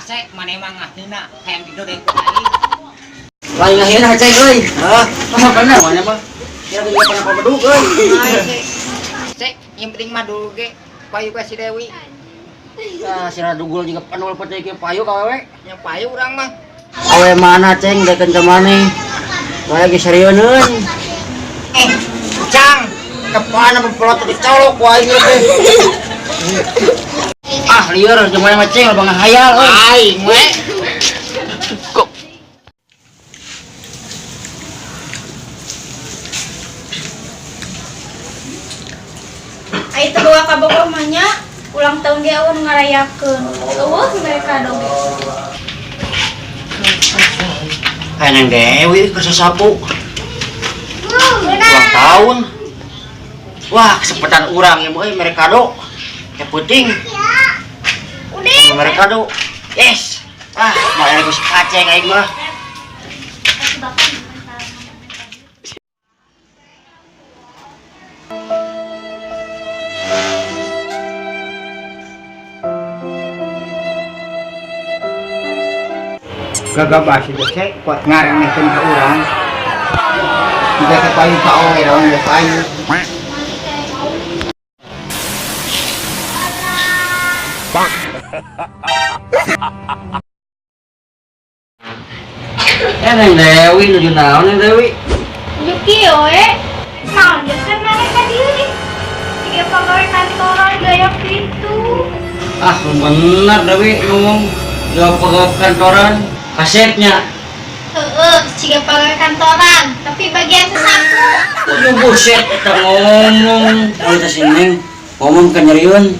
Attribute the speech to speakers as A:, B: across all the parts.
A: Ase maneh mah ngahina hayang didodeng ku aing.
B: Lain ngahina ceng euy. Hah? Mah bener maneh mah. Kira ge pernah pameduk euy.
A: Se, yang penting mah dulu ge payu ka si Dewi.
B: Ah, si Radugul juga panul pete kieu payu ka wewe.
A: Yang payu urang mah.
B: Awe mana ceng dekeun ka maneh. Wae ge serieuneun.
A: Eh, Cang,
B: Kapan apa pelot dicolok ku aing teh. Ah, lieur jeung maneh mah ceng loba ngahayal euy.
A: Aing we.
B: Kok
C: Ai teu bawa ka Bogor mah nya, ulang tahun ge eueuh nu ngarayakeun. Eueuh mereka doge.
B: Kayak Neng Dewi keur sasapu. Ulang tahun. Wah, kesempatan urang ya euy mere kado. Kayak puting. Mere kado. Yes. Ah, mau geus kaceng aing mah.
A: Gagabah si Dese kuat ngaremehkeun ka urang. Jika ke payu ka owe daun ge payu.
B: Eh Neng Dewi nuju naon Neng Dewi?
C: Nuju kieu we. Naon geus kan maneh ka dieu ih. Siga pagawe kantoran gaya kitu.
B: Ah, bener Dewi ngomong jawab pegawai kantoran kasetnya.
C: Heeh, siga pagawe kantoran, tapi bagian sesapu.
B: Udah buset eta ngomong. Oh, eta si Neng ngomong ka nyerieun.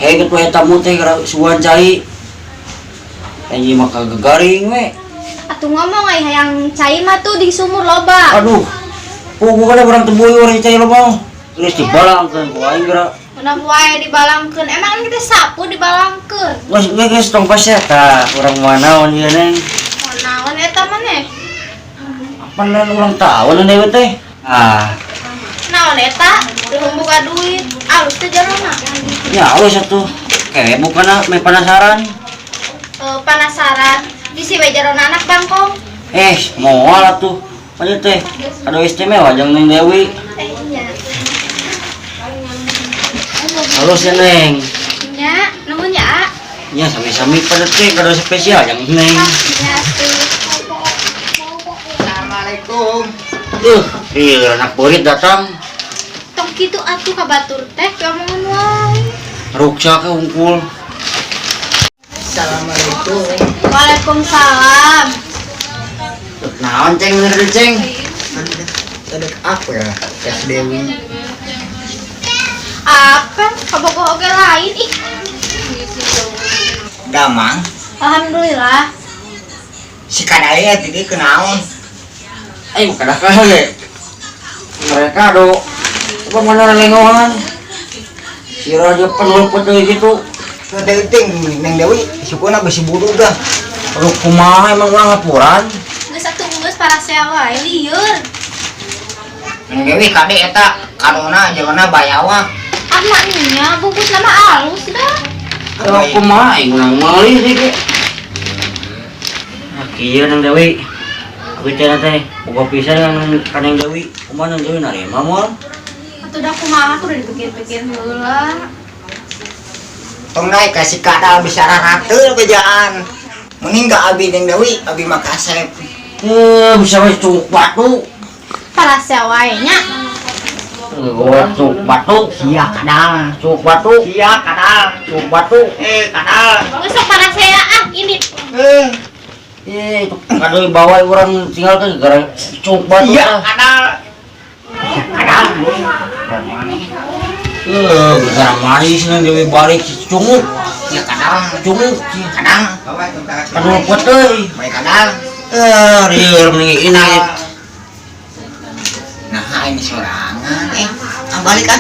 B: Hei ketua eta mu teh gara suguhan cai. Anjing mah kagagaring we.
C: Atuh ngomong ai hayang cai mah tuh di sumur loba.
B: Aduh. Pugu kada urang teu buyur cai loba. Geus dibalangkeun ku aing geura.
C: Udah wae dibalangkeun. Emang kita sapu dibalangkeun.
B: Geus geus tong pasea tah urang mah naon ieu Neng.
C: Oh, naon eta maneh?
B: Apa lain ulang tahun Neng Dewi teh? Ah,
C: Naon eta? Belum buka duit. Alus teh jalana.
B: ya alus atuh. Kayak bukan me penasaran.
C: Penasaran. Bisi we jarona anak bangkong.
B: Eh, moal atuh. Aja teh, kado istimewa jeung Neng Dewi.
C: Eh nya.
B: Halus ya Neng.
C: Nya, nuhun ya.
B: Ya sami-sami pada teh kado spesial jeung Neng.
C: Nya tuh.
A: Assalamualaikum.
B: Iya anak murid datang.
C: Tong kitu atuh ka batur teh omongan wae.
B: Ruksa ke hungkul.
A: Assalamualaikum.
C: Waalaikumsalam.
B: Naon ceng ngerti ceng?
A: Tadi apa ya? Teh Dewi.
C: Apa? Kabogoh oge lain ih.
A: Damang.
C: Alhamdulillah.
A: Si kadaya tadi kenaon.
B: Eh, kada kahe. Mereka do. Apa mana lengohan? Si Raja penuh penuh gitu.
A: Tadi ting Neng Dewi sukuna besi buru dah.
B: Aduh, kumaha emang urang laporan?
C: Geus atuh geus parasea wae lieur.
A: Neng Dewi kade eta kadona jalana bayawa.
C: Ah maknya bungkus nama alus dah.
B: Aduh, kumaha aing urang meuli sih ge. Nah, kieu Neng Dewi. Abi teh teh boga pisan ka Neng Dewi. Kumaha Neng Dewi narima moal?
C: Atuh dah kumaha aku udah dipikir-pikir heula.
A: Tong naik kasih kadal bisa rarate bejaan. Mending gak abi Neng Dewi, abi mah kasep.
B: Bisa we cunguk batu.
C: Parasea wae nya.
B: Gua cunguk batu.
A: Sia kadal.
B: Cunguk batu.
A: Sia kadal.
B: Cunguk batu.
A: Eh kadal.
C: Geus sok parasea ah ini.
A: Eh
B: Eh, itu kado bawa orang tinggal kan gara cunguk batu.
A: iya kadal. Sia kadal.
B: Gara manis Neng Dewi balik cunguk.
A: Sia kadal.
B: Cunguk.
A: Kadal.
B: Aduh, kuat euy.
A: Baik kadal.
B: Rieur mending ini.
A: Nah, ini sorangan. Balik kan.